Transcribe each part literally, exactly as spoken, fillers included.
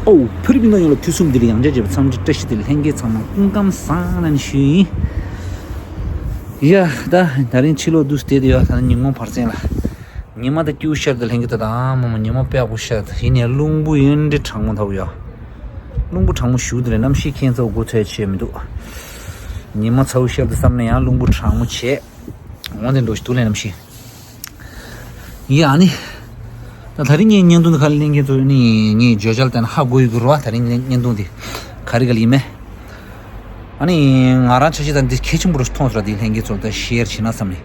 ཨོ། བོད་རིགས་སྤུན་ཟླ་ཡོངས་ལ་ཐུགས་གསོ་འདི་ལ་ཡང་བསྐྱར་བྱས་པ་འཚམས་འདྲི་བཀྲ་ཤིས་བདེ་ལེགས། ལྷན་རྒྱས་ཚང་མ་སྐུ་ཁམས་བཟང་ལ་ནི་ཞུ་ཡིན། ཡ། ད་ད་རིང་ཕྱི་ལོགས་འདུག་བསྡད་དེ་ཡོད། ད་ཉིན་མོ་བར་མཚན་ལ། ཉི་མ་ད་སྐྱིད་པོ་ཤར་འདུག་ལྷན་རྒྱས། ད་ད་མོ་མོ་ཉི་མ་དཔེ་ཡག་པོ་ཤར་འདུག་ཡིན་ནའི་རླུང་བུ་ཡིན་འདྲ་གྲང་མོ་འདུག་ཡ། རླུང་བུ་གྲང་མོ་ཞུགས་འདུག་ལ། གནམ་གཤིས་ཁྱད་མཚར་པོ་གོ་ཚོད་ཆེ་མི་འདུག་ཉི་མ་ཚ་པོ་ཤར་འདུག་བསམ་ན་ཡང་རླུང་བུ་གྲང་མོ་བྱས། འོན་ཏེ་འགྲོ་ཞིག་འདུག་ལ་གནམ་གཤིས། ཡ་ནི། ད་ད་རིང་ངའི་བརྙན་ཐུང་འདི་ཁ་ལ་ལེན་མཁན་ཚོ་ནི་ངའི་བརྗོད་བྱ་ལ་བལྟས་ན་ཧ་གོ་ཡི་གི་རེད་བ། ད་རིང་བརྙན་ཐུང་འདི་ག་རེ་ག་ལ་ཡིན་མེད། ཨ་ནི་ང་རང་ཆ་ཤས་ད་འདི་གལ་ཆེན་པོ་རུ་མཐོང་སོང་ར། འདི་ལྷན་རྒྱས་ཚོར་ད་ཤེར་བྱེད་ན་བསམ་ནས།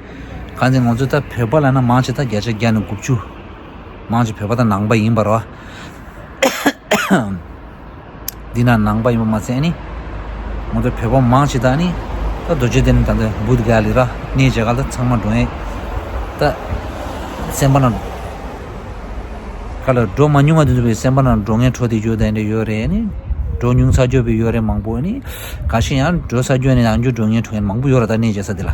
གང་ཚེ་ང་ཚོ་ད་བོད་པ་ལ་ན་མང་ཆེ་ད་བརྒྱ་ཆ་བརྒྱ་ནས་དགུ་བཅུ། མང་ཆེ་བོད་པ་ད་ནང་པ་ཡིན་པ་རེད་བ། འདི་ན་ནང་པ་ཡིན་པ་མ་ཟད་ནི། ང་ཚོ་བོད་པ་མང་ཆེ་ད་ནི། ད་རྡོ་རྗེ་གདན་ད་ལྟ་བུདྡྷ་ག་ཡ་ལི་ར་གནས་མཇལ་ག་ད་ཚང་མ་འགྲོ་ཡས། ད་སེམས་པ་ན། ག་ལ་འགྲོ་མ་མྱོང་བ་དེ་ཚོ་བའི་སེམས་པ་ན་འགྲོ་ངན་འཕྲོ་དེ་ཡོད་དེ་འདྲ་ཡོད་རེད་ནི། འགྲོ་མྱོང་ཚར་གྱུར་པའི་ཡོད་རེད་མང་པོ་ནི། ག་ཤེད་ཡང་འགྲོ་ཚར་གྱུར་ནི་ཡང་རྒྱུ་འགྲོ་ངན་འཕྲོ་ངན་མང་པོ་ཡོད་ར། ད་གནས་མཇལ་ས་དེ་ལ།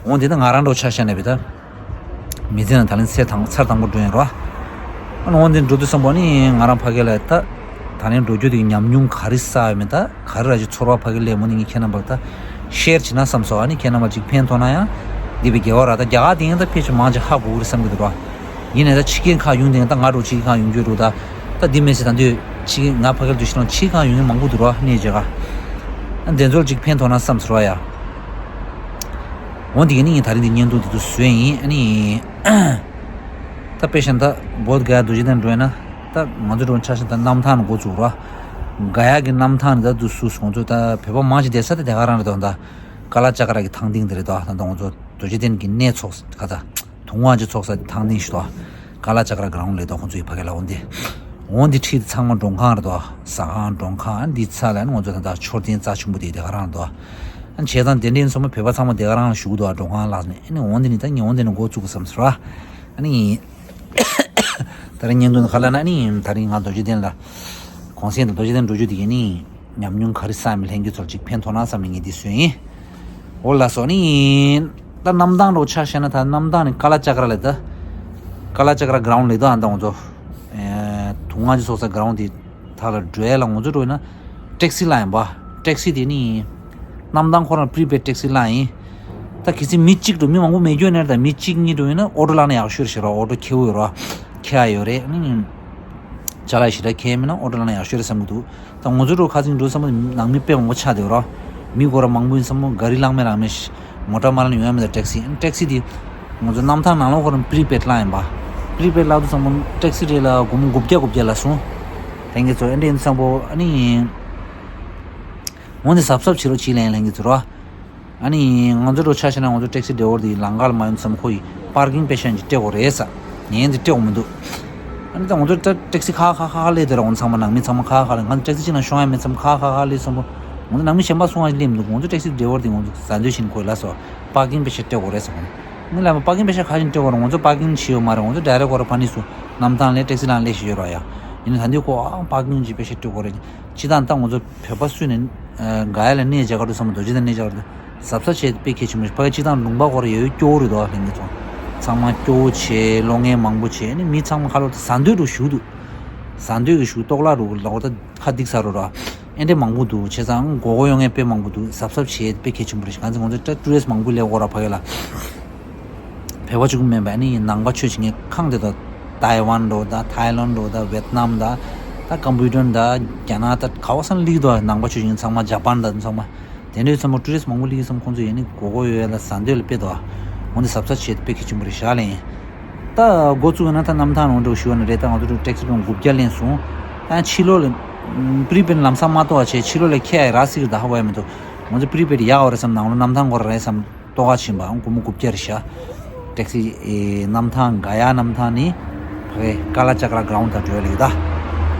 འོང་དེ་ད་ང་རང་འགྲོ་ཆ་བཞག་ནས་བི་ད། མི་ཚེ་ནང་ད་ལན་ཚེ་དང་ཚར་དང་པོ་འགྲོ་ཡིན་རོ། ཨ་ནི་འོང་དེ་འགྲོ་དུས་བསམ་པ་ནི་ང་རང་ཕ་གི་ལ་ད། ད་ལན་འགྲོ་རྒྱུ་དེ་ཉམས་མྱོང་ག་རེ་བསགས་ཡོད་མེད་ད། ག་རེ་ར་ཅིག་ཚོར་བ་ཕ་གི་ལས་མོ་ནི་ངས་ཁྱེད་རྣམ་པར་ད། ཤེར་བྱེད་ན་བསམ་སོང་། ཨ་ནི་ཁྱེད་རྣམ་པར་ཅིག་ཕན་ཐོགས་ན་ཡང་། འདི་བའི་དགེ་བ་ར་ད་རྒྱ་གར་དེ་ཡང་ད་ཕལ་ཆེར་མང་ཆེ་ཧ་གོ་གི་རེད་བསམ་གི་འདུག་རོ། ཡིན་ནའི་ད་ཕྱི་རྒྱལ་ཁག་ཡོང་དེ་ཡང་ད་ང་འགྲོ་ཕྱི་རྒྱལ་ཁག་ཡོང་རྒྱུ་རུ་ད། ད་འདི་མེད་ཚེ་ད་འདི་ཕྱི་རྒྱལ་ང་ཕ་གི་ལ་འདུག་ཤི་རང་ཕྱི་རྒྱལ་ཁག་ཡོང་མཁན་མང་པོ་འདུག་རོ་གནས་མཇལ་ག་ཨ་དེ་ཚོར་ཅིག་ཕན་ཐོགས་ན་བསམ་སོང་ར་ཡ། འོ་འདི་ག་ནི་ངས་ད་རིང་འདི་བརྙན་ཐུང་འདི་ཚོ་བཟོས་ཡིན། ཨ་ནི། ད་དཔེ་བཞག་ན་ད་བོད་ག་ཡ་རྡོ་རྗེ་གདན་འགྲོ་ཡིན་ན། ད་ང་ཚོ་འགྲོ་ཆ་ཤས་ད་གནམ་ཐང་ནས་འགོ་བཙུགས་ར། ག་ཡ་གི་གནམ་ཐང་ནས་ད་དུ་སུ་སུ་ང་ཚོ་ད་བོད་པ་མང་ཆེ་བསྡད་ས་ད་དེ་ག་རང་རེད་དོ། ད་ཀ་ལ་ཅ་ཀ་ར་གི་ཐང་སྟེང་དེ་རེད་དོ། ད་ད་ང་ཚོ་རྡོ་རྗེ་གདན་གྱི་གནས་ཚོགས་ག་ད་དུང་བ་ཅི་ཚོགས་ས་ཐང་སྟེང་ཞིག་དོ། ཀ་ལ་ཅ་ཀ་ར་གྷ་རའུན་ཌ་ལེགས་དོ། ཁོང་ཚོ་ཡི་ཕ་གི་ལ་འོ་འདི། འོ་འདི་ཁྲིད་ཚང་མ་མགྲོན་ཁང་རེད་དོ། ཟ་ཁང་མགྲོན་ཁང་འདི་ཚ་ལ་ང་ཚོ་ད་ད་མཆོད་རྟེན་རྩ་ཆེན་པོ་དེ་དེ་ག་རང་རེད་དོ། ཨ་བྱས་ཙང་དེ་འདྲའི་ཚང་མ་བོད་པ་ཚང་མ་དེ་ག་རང་ལ་བཞུགས་འདུག་ཨ། མགྲོན་ཁང་ལགས་ནས་ཨ་ནི་འོང་དེ་ནི་ད་ངས་འོང་དེ་ནི་འགོ་བཙུགས་བསམ་ཟེར་བ། ཨ་ནི། ད་རིང་བརྙན་ཐུང་ག་ལ་ན་ཨ་ནི་ད་རིང་ང་རྡོ་རྗེ་གདན་ལ། གོང་གསལ་དུ་རྡོ་རྗེ་གདན་འགྲོ་རྒྱུ་དེ་ཡིན་ནི། ཉམས་མྱོང་ག་རེ་བསགས་མི་ལྷན་རྒྱས་ཚོར་ཅིག་ཕན་ཐོགས་ན་བསམ་ནས་ངས་འདི་བཟོས་ཡིན། འོ་ལགས་སོ་ནི། ད་གནམ་ཐང་འགྲོ་ཆ་བཞག་ན་ད་གནམ་ཐང་ནི་ཀ་ལ་ཅ་ཀ་ར་ལེགས་ད། ཀ་ལ་ཅ་ཀ་ར་གྷ་རའུན་ཌ་ལེགས་ད་ཨ་ད་ང་ཚོ། དུང་ང་ཅི་ཚོགས་ས་གྷ་རའུན་ཌ་དེ། ད་ལ་འགྲོ་ཡ་ལ་ང་ཚོ་འགྲོ་ཡིན་ན། ཊེག་སི་ལ་ཡིན་པ། ཊེག་སི་དེ་ནི། གནམ་ཐང་ཁོ་རང་པི་རི་པེཌ་ཊེག་སི་ལ་ཡིན། ད་གལ་སྲིད་མི་གཅིག་འགྲོ་མི་མང་པོ་མེད་རྒྱུ་ནས་ད་མི་གཅིག་གཉིས་འགྲོ་ཡིན་ན་ཨོ་ཊོ་ལ་ན་ཡག་ཤོས་རེད་ཤག་ར། ཨོ་ཊོ་ཁེ་པོ་ཡོད་ར། ཁེ་ཡ་ཡོད་རེད་ཨ་ནི། ཅ་ལག་ཞེ་དྲག་ཁེ་མེད་ན་ཨོ་ཊོ་ལ་ན་ཡག་ཤོས་རེད་བསམ་གི་འདུག་ད་ང་ཚོ་འགྲོ་ཁ་སང་འགྲོ་བསམ་པ་ནང་མི་དཔེ་མང་པོ་ཆགས་བསྡད་ཡོད་ར། མི་སྒོར་ར་མང་པོ་ཡིན་བསམ་པ་ག་རི་ལངས་མེད་ལངས་མེད། མོ་ཊ་མ་ལ་ནི་ཡོང་ཡ་མེད་ད་ཊེག་སི། ཊེག་སི་དེ། ང་ཚོ་གནམ་ཐང་ནང་ལོགས་ཁོ་རང་པི་རི་པེཌ་ལ་ཡིན་པ། པི་རི་པེཌ་ལ་དུ་ཚང་མ་ཊེག་སི་རེད་ལ་སྒོར་མོ་དགུ་བརྒྱ་དགུ་བརྒྱ་ལ་སོང་། ལྷན་རྒྱས་ཚོ་ཨེ་འདྲ་ཡིན་བསམ་པོ་ཨ་ནི། འོན་ཏེ་གཟབ་གཟབ་བྱེད་རོགས་བྱེད་ལན་ལྷན་རྒྱས་ཚོ་རོ། ཨ་ནི་ང་ཚོ་འགྲོ་ཆ་བཞག་ན་ང་ཚོ་ཊེག་སི་ཌ་རའི་ཝར་དེ་ལམ་ཁ་ལ་མ་ཡོང་བསམ་ཁོ་ཡི་པར་ཀིང་པེ་ཤ་ཅིག་སྤྲད་དགོས་རེད་ས། ངས་འདི་སྤྲད་དགོས་མི་འདུག་ཨ་ནི་ད་ང་ཚོ་ཊེག་སི་ཁ་ཁ་ཁ་ཁ་སླེབས་དེ་ར། འོ་ཚང་མ་ནང་མི་ཚང་མ་ཁ་ཁ་ཁ་སླེབས། ང་ཊེག་སི་གཅིག་ནང་ཤོང་ཡ་མེད་ཙམ་ཁ་ཁ་ཁ་སླེབས་སོང་པོ། ང་ཚོ་ནང་མི་གཞན་པ་སོང་བ་སླེབས་མི་འདུག་ང་ཚོ་ཊེག་སི་ཌ་རའི་ཝར་དེ་ང་ཚོ་ཟ་འདོད་བཞིན་ཁོས་ལབ་སོང་། པར་ཀིང་པེ་ཤ་སྤྲད་དགོས་རེད་ཟེར་གོ། ངས་ལབ་པ་པར་ཀིང་པེ་ཤ་ག་བཞིན་སྤྲད་དགོས་རེད། ང་ཚོ་པར་ཀིང་བྱས་ཡོད་མ་རེད། ང་ཚོ་ཌའི་རེག་ཁོ་ར་ཕ་ནི་སུ་གནམ་ཐང་ལ་ཊེག་སི་ལ་སླེབས་བཞིན་ཡོད་ར་ཡ། ཡིན་ནའི་ད་འདི་ཁོ་ཨང་པར་ཀིང་གི་པེ་ཤ་སྤྲད་དགོས་རེད། སྤྱིར་བཏང་ད་ང་ཚོ་བོད་པ་སུ་ནས་ག་ཡ་ལ་གནས་མཇལ་ག་འགྲོ་བསམ་པ་རྡོ་རྗེ་གདན་གནས་མཇལ་ག་འགྲོ་གཟབ་གཟབ་བྱས་དཔེ་གལ་ཆེན་པོ་རེད། ཕ་གི་སྤྱིར་བཏང་ལུང་པ་ཁོ་ར་ཡོད་སྐྱོ་བོ་རེད་དོ་ལྷན་རྒྱས་ཚོ། ཚང་མ་སྐྱོ་བོ་བྱས་བློ་ངན་མང་པོ་བྱས་ནི་མི་ཚང་མ་ཁ་ལོ་ད་ཟ་འདོད་འགྲོ་ཞུགས་འདུག་ཟ་འདོད་ཀྱི་ཞུགས་ལྟོགས་ལ་རུ་ལོག་ད། ཁ་སྡིག་ས་རུ་ར། ཨེ་འདྲས་མང་པོ་འདུག་བྱས་ཙང་མགོ་སྐོར་ཡོང་མཁན་དཔེ་མང་པོ་འདུག་གཟབ་གཟབ་བྱེད་དཔེ་གལ་ཆེན་པོ་རེད་ཤག་གང་ཚེ་ང་ཚོ་ཊུ་རི་སི་མང་པོ་སླེབས་ཡོད་ར་ཕ་གི་ལ། བོད་པ་གཅིག་པུ་མིན་པ་ཨ་ནི་ནང་པ་ཆོས་བྱེད་མཁན་ཁག་དེ་དག་ཐའེ་ཝན་འགྲོ་ད་ཐའེ་ལེན་འགྲོ་ད་ཝེད་ནམ་ད་ད་ཀམ་པུ་ཊར་ད་རྒྱ་ནག་ད་ག་བ་སང་སླེབས་འདུག་ནང་པ་ཆོས་བྱེད་མཁན་ཚང་མ་ཇ་པན་ད་ཚང་མ། དེ་འདྲའི་ཚང་མ་ཊུ་རི་སི་མང་པོ་སླེབས་ཀྱི་བསམ་ཁོང་ཚོ་ཡིན་ནི་མགོ་སྐོར་ཡོད་ཡ་ལ་ཟ་འདོད་ལ་དཔེ་འདུག་འོ་འདི་གཟབ་གཟབ་བྱེད་དཔེ་གལ་ཆེན་པོ་རེད་ཤག་ལན། ད་འགོ་བཙུགས་ཡོད་ན་ད་གནམ་ཐང་ནང་འགྲོ་ཞུ་བ་ནི་རེད། ད་ང་ཚོ་ཊེག་སི་ཀྲོང་དགུ་བརྒྱ་ལེན་སོང་། ད་ཕྱི་ལོགས་ལ་པི་རི་པེཌ་ལམ་སང་མ་གཏོགས་བྱས་ཕྱི་ལོགས་ལ་ཁྱེད་ཡ་ར་སི་ཀི་ད་ཧ་གོ་ཡ་མི་འདུག་ང་ཚོ་པི་རི་པེཌ་ཡག་བ་རེད་བསམ་ནང་ལོགས་གནམ་ཐང་སྐོར་རེད་བསམ། ལྟོ་ག་ཕྱིན་པའང་སྒོར་མོ་དགུ་བརྒྱ་རེད་ཤག་ཊེག་སི་ཨེ་གནམ་ཐང་ག་ཡ་གནམ་ཐང་ནི་ཕ་གི་ཀ་ལ་ཅ་ཀ་ར་གྷ་རའུན་ཌ་དང་འགྲོ་ཡ་ལེགས་ད།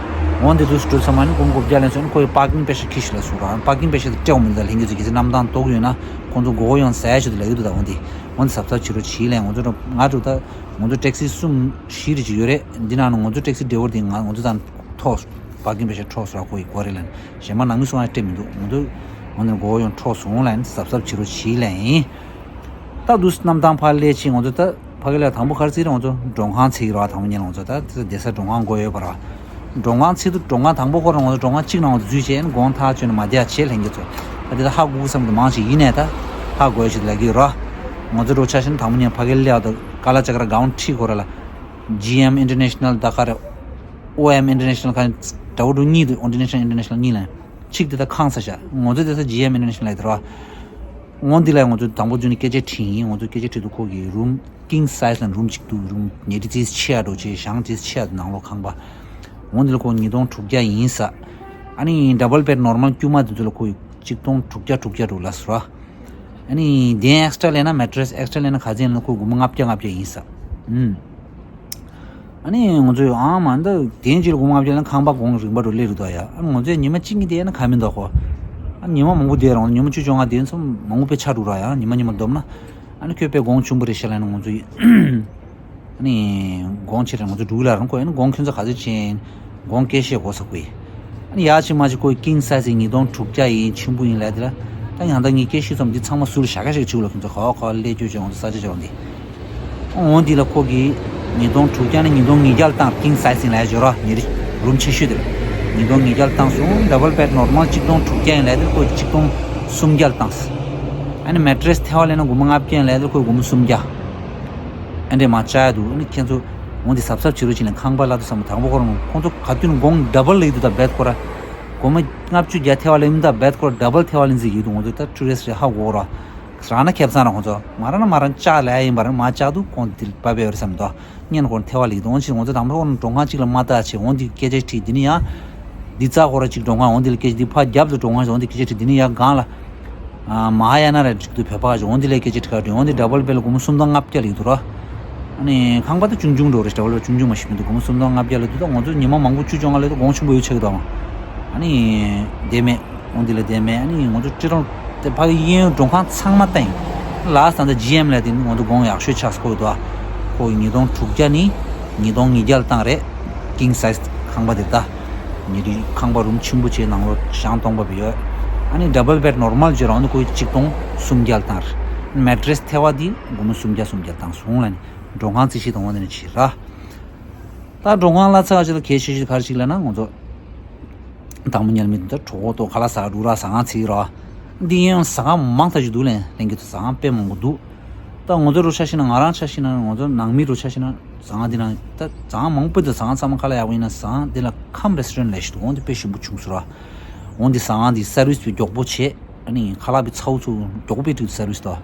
འོན་ཏེ་དུས་སུ་འགྲོ་ཚང་མ་ནི་སྒོར་མོ་དགུ་བརྒྱ་ལེན་སོང་ནི་ཁོ་ཡི་པར་ཀིང་པེ་ཤ་ཁྱི་ཞིག་ལ་ཟུག་ར་པར་ཀིང་པེ་ཤ་དེ་སྤྲད་འོང་མི་འདུག་ད་ལྷན་རྒྱས་ཚོ་གལ་སྲིད་གནམ་ཐང་གཏོགས་ཡོད་ན་ཁོང་ཚོ་མགོ་སྐོར་ཡོང་ཟ་ཡ་ཞིག་ཏུ་ལེགས་འདུག་ད་འོན་ཏེ་འོན་ཏེ་གཟབ་གཟབ་བྱེད་རོགས་བྱེད་ལན། ང་ཚོ་ང་ཚོ་ད་ང་ཚོ་ཊེག་སི་གསུམ་བཞི་རེ་ཅིག་ཡོད་རེད། འདི་ནང་ནས་ང་ཚོ་ཊེག་སི་ཌ་རའི་ཝར་དེ་ང་ང་ཚོ་དང་ཐོག་པར་ཀིང་པེ་ཤ་འཕྲོག་སོང་ཁོ་ཡི་སྒོ་རེད་ལན། གཞན་མ་ནང་མི་སོང་ཨ་སྤྲད་མི་འདུག་ང་ཚོ་ང་ཚོ་མགོ་སྐོར་ཡོང་འཕྲོག་སོང་ལན་གཟབ་གཟབ་བྱེད་རོགས་བྱེད་ལན། ད་དུས་གནམ་ཐང་ཕར་སླེབས་ཕྱིན་ང་ཚོ་ད་ཕ་གི་ལ་དང་པོ་ག་རེ་བརྩིས་རེད། ང་ཚོ་མགྲོན་ཁང་བརྩིས་རེད་བ། དང་པོ་ཉིད་ལ་ང་ཚོ་ད་བསྡད་ས་མགྲོན་ཁང་དགོས་ཡོད་པ་རེད་བ། མགྲོན་ཁང་ཚིག་ཏུ་མགྲོན་ཁང་དང་པོ་ཁོ་རང་ང་ཚོ་མགྲོན་ཁང་གཅིག་ནང་ང་ཚོ་འཛུལ་བྱས་ཨ་ནི་དགོང་ཐག་ཆོད་ནས་མ་བསྡད་ཡ་བྱེད་ལྷན་རྒྱས་ཚོ། ད་དེ་ད་ཧ་གོ་གི་བསམ་གི་མང་ཞིག་ཡིན་ནས་ད་ཧ་གོ་ཡ་ཞིག་ལབ་ཀྱི་ཡོད་ར། ང་ཚོ་འགྲོ་ཆ་ཤས་ནི་དང་པོ་ཉིན་ཕ་གི་ལ་ཡ་ད་ཀ་ལ་ཅ་ཀ་ར་གའོན་ཁྲི་ཁོ་ར་ལ། ཇི་ཨེམ་ཨིན་ཊར་ནེ་ཤ་ནལ་ད་ག་ར། ཨོ་ཨེམ་ཨིན་ཊར་ནེ་ཤ་ནལ་ག་འདྲ་བོ་འགྲོ་གཉིས་འདུག་ཨིན་ཊར་ནེ་ཤ་ནལ་ཨིན་ཊར་ནེ་ཤ་ནལ་གཉིས་ལ། གཅིག་དེ་ད་ཁང་ས་བཞག་ང་ཚོ་དེ་ད་ཇི་ཨེམ་ཨིན་ཊར་ནེ་ཤ་ནལ་ལ་ཡ་དེ་ར། འོང་འདི་ལ་ང་ཚོ་དང་པོ་འཛུལ་ནས་སྐད་ཆ་དྲིས་ཡིན། ང་ཚོ་སྐད་ཆ་དྲིས་དུས་ཁོ་གིས་རུམ་ཀིང་སའི་ཛི་ལ་རུམ་གཅིག་འདུག་རུམ་ཉལ་ཁྲི་ཙིས་ཆེ་ཡ་འགྲོ་ཆེ་ཞང་ཙིས་ཆེ་ཡ་འདུག་ནང་ལོགས་ཁང་པ། འོང་འདི་ལ་ཁོ་ཉིས་སྟོང་དྲུག་བརྒྱ་ཡིན་ས། ཨ་ནི་ཌབ་བལ་བེད་ནོར་མལ་དཀྱུས་མ་དེ་ཚོ་ལ་ཁོ་གཅིག་སྟོང་དྲུག་བརྒྱ་དྲུག་བརྒྱ་འགྲོ་ལབ་སོང་ར། ཨ་ནི་གདན་ཨེག་སི་ཊྲ་ལེན་ན་མེ་ཊི་རེ་སི་ཨེག་སི་ཊྲ་ལེན་ན་ག་ཚད་ཡིན་ན་ཁོ་སྒོར་མོ་ལྔ་བརྒྱ་ལྔ་བརྒྱ་ཡིན་ས། ཨུམ། ཨ་ནི་ང་ཚོས་ཨང་མ་འདི་གདན་གཅིག་ལ་སྒོར་མོ་ལྔ་བརྒྱ་ལེན་ན་ཁང་པ་གོང་རིམ་པ་འགྲོ་སླེབས་རེད་དོ་ཡ། ཨ་ནི་ང་ཚོས་ཉི་མ་གཅིག་གཉིས་བསྡད་ན་ག་མི་འདུག་ཁོ། ཨ་ཉི་མ་མང་པོ་བསྡད་རུང་ཉི་མ་བཅུ་བཅོ་ལྔ་བསྡད་ཙམ་མང་པོ་དཔེ་ཆགས་འགྲོ་ར་ཡ། ཉི་མ་ཉི་མ་བསྡོམས་ན། ཨ་ནི་ཁྱོད་དཔེ་གོང་ཆེན་པོ་རེད་ཤག་ལབ་ན་ང་ཚོ་ཡི། ཨ་ནི་གོང་ཆེ་རེད། ང་ཚོ་འབྲུག་ལ་རང་ཁོ་ཡིན་གོང་ཁྱོད་ཚོ་ག་ཚོད་ཆེ་ཡིན། གོང་སྐད་བཤད་དགོས་ས་ཁོ་ཡིན། ཨ་ནི་ཡག་ཆེ་མ་ཆེ་ཁོ་ཡི་ཀིང་སའི་ཛི་ཡིན་ཉིས་སྟོང་དྲུག་བརྒྱ་ཡིན་ཆེན་པོ་ཡིན་ལབ་དེ་ལ། ད་ཡང་ད་ངས་སྐད་བཤད་ཙམ་འདི་ཚང་མ་ཟུར་ལ་བཞག་ག་ཞིག་བྱུག་ལ་ཁྱོད་ཚོ་ག་བ་ག་བ་སླེབས་རྒྱུ་བྱས་ང་ཚོ་ས་ཆ་བྱས་པ་འདི། འོང་འདི་ལ་ཁོ་གིས་ཉིས་སྟོང་དྲུག་བརྒྱ་ནས་ཉིས་སྟོང་ཉིས་བརྒྱ་ལ་བཏང་ཀིང་སའི་ཛི་ཡིན་ལབ་ཡ་བྱོས་ར་ཉེ་རི་རུམ་ཆེ་ཤོས་དེ་ལ། ཉིས་སྟོང་ཉིས་བརྒྱ་ལ་བཏང་སོང་། ཌབ་བལ་བེད་ནོར་མལ་གཅིག་སྟོང་དྲུག་བརྒྱ་ཡིན་ལབ་དེ་ཁོ་གཅིག་སྟོང་སུམ་བརྒྱ་ལ་བཏང་སོང་། ཨ་ནི་མེ་ཊི་རེ་སི་ཐལ་བ་ལེན་ན་སྒོར་མོ་ལྔ་བརྒྱ་ཡིན་ལབ་དེ་ཁོས་སྒོར་མོ་སུམ་བརྒྱ། ཨ་འདྲས་མ་བཅག་ཡ་འདུག་ཨ་ནི་ཁྱེད་ཚོ་འོང་འདི་གཟབ་གཟབ་བྱེད་རོགས་བྱེད་ལ་ཁང་པ་ལ་དུ་བསམ་པ་དང་པོ་ཁོ་རང་ཁོང་ཚོ་ག་དུས་ནས་གོང་ཌབ་བལ་ལེན་གྱི་འདུག་ད་བེད་ཁོ་ར། སྒོར་མོ་ལྔ་བཅུ་བརྒྱ་ཐལ་བ་ལེན་མི་འདུག་བེད་ཁོ་ར་ཌབ་བལ་ཐལ་བ་ལེན་ཟིག་ཡོད་འདུག་ང་ཚོ་ད་ཊུ་རི་སི་ཊི་རེད་ཧ་གོ་ར། རང་ན་ཁེ་བཟང་ར་ཁོང་ཚོ་མ་ར་ན་མ་ར་ན་བཅག་ལས་ཡིན་པ་ར་མ་བཅག་འདུག་ཁོང་འདི་པ་པའི་བར་བསམ་འདུག་སྙན་ཁོང་ཐལ་བ་ལེགས་དོན་ཆེ་ང་ཚོ་དང་པོ་ཁོང་མགྲོན་ཁང་གཅིག་ལ་མ་བལྟ་ཆེ་འོང་འདི་སྐད་ཆ་དྲིས་འདི་ནི་ཡང་། འདི་རྩ་ཁོ་ར་གཅིག་མགྲོན་ཁང་འོང་འདི་ལ་སྐད་ཆ་འདི་ཕ་རྒྱབ་ཏུ་མགྲོན་ཁང་འོང་འདི་སྐད་ཆ་དྲིས་འདི་ནི་ཡང་སྒང་ལ། མ་ཧ་ཡ་ན་ར་འགྲིག་འདུག་བོད་པ་ག་ཅིག་འོང་འདི་ལ་སྐད་ཆ་དྲིས་ག་འདྲི་འོང་འདི་ཌབ་བལ་བེད་ལ་སྒོར་མོ་སུམ་སྟོང་ལྔ་བརྒྱ་ལེགས་འདུག་ར། ཨ་ནི་ཁང་པ་ད་ཆུང་ཆུང་འགྲོ་རེད་ཌབ་བལ་བེད་ཆུང་ཆུང་མ་ཞིག་མི་འདུག་སྒོར་མོ་སུམ་སྟོང་ལྔ་བརྒྱ་ལེགས་འདུག་ད་ང་ཚོ་ཉི་མ་མང་པོ་བཅུ་བཅོ་ལྔ་ལེགས་འདུག་གོང་ཆེན་པོ་ཡོད་ཆགས་འདུག་ཨ་ནི་དེ་མེད། འོང་འདི་ལ་བསྡད་མེད། ཨ་ནི་ང་ཚོ་ཀྲི་རོང་དེ་ཕ་གི་གཡས་གཡོན་མགྲོན་ཁང་ཚང་མ་བལྟས་ཡིན། ལ་ས་འདི་ཇི་ཨེམ་ལ་དེ་ནི་ང་ཚོ་གོང་ཡག་ཤོས་ཆགས་སོ་ཡོད་དོ། ཁོ་ཉིས་སྟོང་དྲུག་བརྒྱ་ནི་ཉིས་སྟོང་ཉིས་བརྒྱ་ལ་བཏང་རེད། ཀིང་སའི་ཛི་ཁང་པ་དེ་ད། ཉི་རི་ཁང་པ་རུམ་ཆེན་པོ་བྱས་ནང་ལོགས་ཞང་སྟོང་པ་བི་ཡོད། ཨ་ནི་ཌབ་བལ་བེད་ནོར་མལ་བྱས་རང་ནི་ཁོ་གཅིག་སྟོང་སུམ་བརྒྱ་ལ་བཏང་རེད། མེ་ཊི་རེ་སི་ཐལ་བ་དེ་སྒོར་མོ་སུམ་བརྒྱ་སུམ་བརྒྱ་བཏང་སོང་ལ་ནི་མགྲོན་ཁང་རྩིས་བཤེར་དང་བ་དེ་ནི་བྱེད་ར། ད་མགྲོན་ཁང་ལ་ཚ་ཅིག་ལ་གལ་ཆེ་ཤོས་ག་རེ་ཞིག་ལབ་ན་ང་ཚོ། དང་པོ་ཉལ་མི་འདི་གྲོགས་ཏོ་ཁ་ལག་ཟ་འགྲོ་ར་ཟ་ཁང་ཚིག་ར། འདི་ཡང་ཟ་ཁང་མང་ཐག་ཅིག་འདུག་ལན་ལན་གི་ཟ་ཁང་དཔེ་མང་པོ་འདུག་ད་ང་ཚོ་རུ་ཆ་ཤི་ན་ང་རང་ཆ་ཤི་ན་ང་ཚོ་ནང་མི་རུ་ཆ་ཤི་ན་ཟ་ཁང་འདི་ན་ད་ཟ་ཁང་མང་པོ་འདུག་ཟ་ཁང་ཚང་མ་ཁ་ལག་ཡག་པོ་ཡིན་ན་ཟ་ཁང་འདི་ལ་ཁམ་རེ་སི་ཊོ་རན་ལས་ཤི་འདུག་འོང་འདི་དཔེ་ཞིམ་པོ་བྱུང་སོང་ར། འོང་འདི་ཟ་ཁང་འདི་སར་བི་སི་དཔེ་མགྱོགས་པོ་བྱས། ཨ་ནི་ཁ་ལག་པའི་ཚའུ་ཚུ་མགྱོགས་པོ་སྤྲད་འདུག་སར་བི་སི་དོ།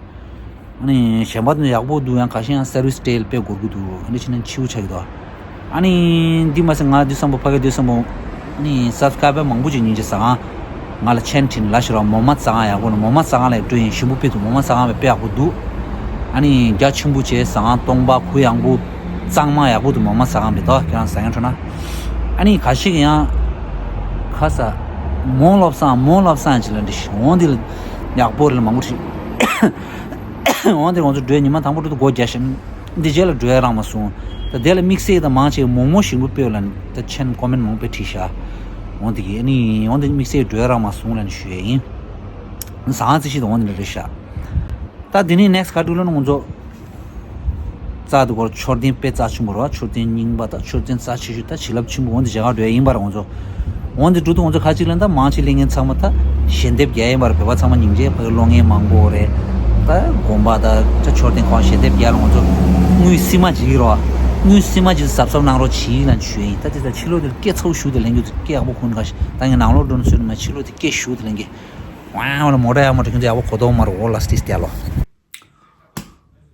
ཨ་ནི་གཞན་པ་དེ་ཡག་པོ་འདུག་ཡང་ཁ་ཤས་ཡང་སར་བི་སི་སྤྲད་དཔེ་འགོར་གི་འདུག་ཨ་ནི་ཕྱིན་ན་འཆི་བོ་ཆགས་ཀྱི་འདུག་ཨ་ནི་འདི་མ་ཟད་ང་དུས་བསམ་པོ་ཕ་གི་དུས་བསམ་པོ་ཨ་ནི་སབ་སི་ཀ་རའི་བར་མང་པོ་ཅིག་སྙིང་རྗེ་ཟ་ཁང་ང་ལ་མཆན་བྲིས་ནས་ལབ་ཤོར་བ། མོ་མ་ཟ་ཁང་ཡག་པོ་ལ་མོ་མ་ཟ་ཁང་ལ་སྤྲོད་ཡིན་ཞིམ་པོ་དཔེ་འདུག་མོ་མ་ཟ་ཁང་བས་དཔེ་ཡག་པོ་འདུག་ཨ་ནི་རྒྱ་ཆེན་པོ་བྱས་ཟ་ཁང་སྟོང་པ་གུ་ཡངས་པོ་གཙང་མ་ཡག་པོ་འདུག་མོ་མ་ཟ་ཁང་བས་དོ་ཁྱེད་རང་ཟ་ཡང་འཕྲོ་ན། ཨ་ནི་ཁ་ཤས་ཀྱི་ཡང་ཁ་ས་མོ་བློ་བཟང་མོ་བློ་བཟང་ཅིག་ལ་འདི་ཞིག་འོང་འདི་ལ་ཡག་པོ་རེད་ལ་མང་པོ་ཞིག་འོང་འདིར་ང་ཚོ་འགྲོའི་ཉི་མ་དང་པོ་འགྲོ་དུས་སྒོ་རྒྱག་ཤིང་། འདི་རྗེས་ལ་འགྲོ་ཡ་རག་མ་སོང་། ད་དེ་ལ་དམིགས་བསལ་དང་མང་ཆེ་མོག་མོག་ཞིམ་པོ་སྤོས་ལ་ད་མཆན་ཀོ་མེན་མང་པོ་བྲིས་ཤག་འོང་འདི་གི་ཨ་ནི་འོང་འདི་དམིགས་བསལ་འགྲོ་ཡ་རག་མ་སོང་ལ་ནི་ཞུ་ཡ་ཡིན། ཟ་ཁང་རྩིས་བཤེར་དང་འོང་འདི་འདྲ་རེད་ཤག་ད་འདི་ནི་ནེག་སི་ག་འགྲོ་ལ་ནི་ང་ཚོ། རྩ་དུ་སྐོར་མཆོད་རྟེན་དཔེ་རྩ་ཆེན་པོ་རེད་བ། མཆོད་རྟེན་རྙིང་པ་དང་མཆོད་རྟེན་རྩ་ཆེ་ཤོས་དང་བྱིན་རླབས་ཆེན་པོ་འོ་འདི་བྱེད་གར་འགྲོ་ཡ་ཡིན་པ་རེད་ང་ཚོ། འོ་འདི་འགྲོ་དུས་ང་ཚོ་ཁ་ཅིག་ལ་ད་མང་ཆེ་སླེབས་མཁན་ཚང་མ་ད་ཞལ་འདེབས་རྒྱག་ཡ་ཡིན་པ་རེད། བོད་པ་ཚང་མ་སྙིང་རྗེ། ཕ་གི་གློག་བརྙན་མང་པོ་རེད། ད་དགོན་པ་དང་ད་མཆོད་རྟེན་ཁང་ཞལ་འདེབས་རྒྱག་ལ་ང་ཚོ་དངུལ་སིལ་མ་ཅིག་རེད་བ། དངུལ་སིལ་མ་ཅིག་གཟབ་གཟབ་གནང་རོགས་གྱིས་ལབ་ཞུ་ཡ་ཡིན། ད་དེ་ད་ཕྱི་ལོགས་དེར་སྐད་ཚ་བོ་ཞུ་དེ་ལེན་རྒྱུ་དེ་སྐད་ཡག་པོ་གོ་ནི་ག་ཞིག་ད་ངས་ནང་ལོགས་འགྲོ་ནས་བཟོས་ནས་མ་ཕྱི་ལོགས་དེ་སྐད་ཞུ་དེ་ལེན་གི། ཝང་ཝང་ལ་མོ་ཊ་ཡག་མོ་ཊ་ཁྱོད་ཚོ་ཡག་པོ་གོ་དོག་མ་རེད་འོ་ལ་སི་ཊི་སི་ལོ།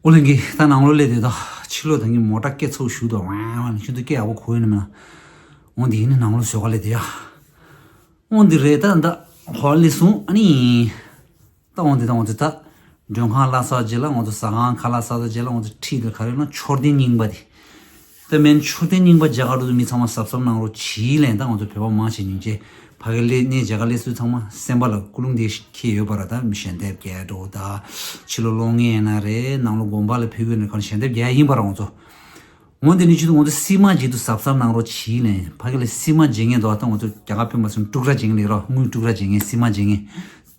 ཨོ་ལེན་གི་ད་ནང་ལོགས་སླེབས་དེ་ད་ཕྱི་ལོགས་ད་ངས་མོ་ཊ་སྐད་ཚ་བོ་ཞུ་དོ་ཝང་ཝང་ལ་ཁྱོད་ཚོ་སྐད་ཡག་པོ་གོ་ཡོད་ནི་མིན་ན། འོ་འདི་ཡིན་ནི་ནང་ལོགས་བཟོ་ག་སླེབས་དེ་ཡ། འོ་འདི་རེད་ད་ད་ཧོ་ལི་སོང་ཨ་ནི། ད་འོ་འདི་ད་འོ་འདི་ད། མགྲོན་ཁང་ལ་སོགས་རྗེས་ལ་ང་ཚོ་ཟ་ཁང་ཁ་ལག་ཟ་ས་རྗེས་ལ་ང་ཚོ་ཁྲིད་དེ་ག་རེ་ན་མཆོད་རྟེན་རྙིང་པ་དེ། ད་མེན་མཆོད་རྟེན་རྙིང་པ་མཇལ་ག་འགྲོ་དུས་མི་ཚང་མ་གཟབ་གཟབ་གནང་རོགས་གྱིས་ལན་ད་ང་ཚོ་བོད་པ་མང་ཆེ་སྙིང་རྗེ། ཕ་གི་ལས་གནས་མཇལ་ག་སླེབས་ཚུལ་ཚང་མ་སེམས་པ་ལ་ཀུན་སློང་དེ་ཞིག་འཁྱེར་ཡོད་པ་ར། ད་མི་ཞལ་འདེབས་རྒྱག་འགྲོ་ད། ཕྱི་ལོགས་གློག་བརྙན་ཡིན་ན་རེད་ནང་ལོགས་དགོན་པ་ལ་ཕེབས་ཀྱི་ཡོད་ན་གང་ཞལ་འདེབས་རྒྱག་ཡིན་པ་ར་ང་ཚོ། འོ་འདི་ནི་ཅི་ཐུབ་ང་ཚོ་སིལ་མ་བརྗེ་དུས་གཟབ་གཟབ་གནང་རོགས་གྱིས་ལན། ཕ་གི་ལ་སིལ་མ་བརྗེ་མཁན་འདུག་ད་ང་ཚོ་རྒྱ་གར་ཕན་པ་སོང་དཀྲུག་ར་བརྗེ་མཁན་ལས་རོགས་དངུལ་དཀྲུག་ར་བརྗེ་མཁན་སིལ་མ་བརྗེ་མཁན།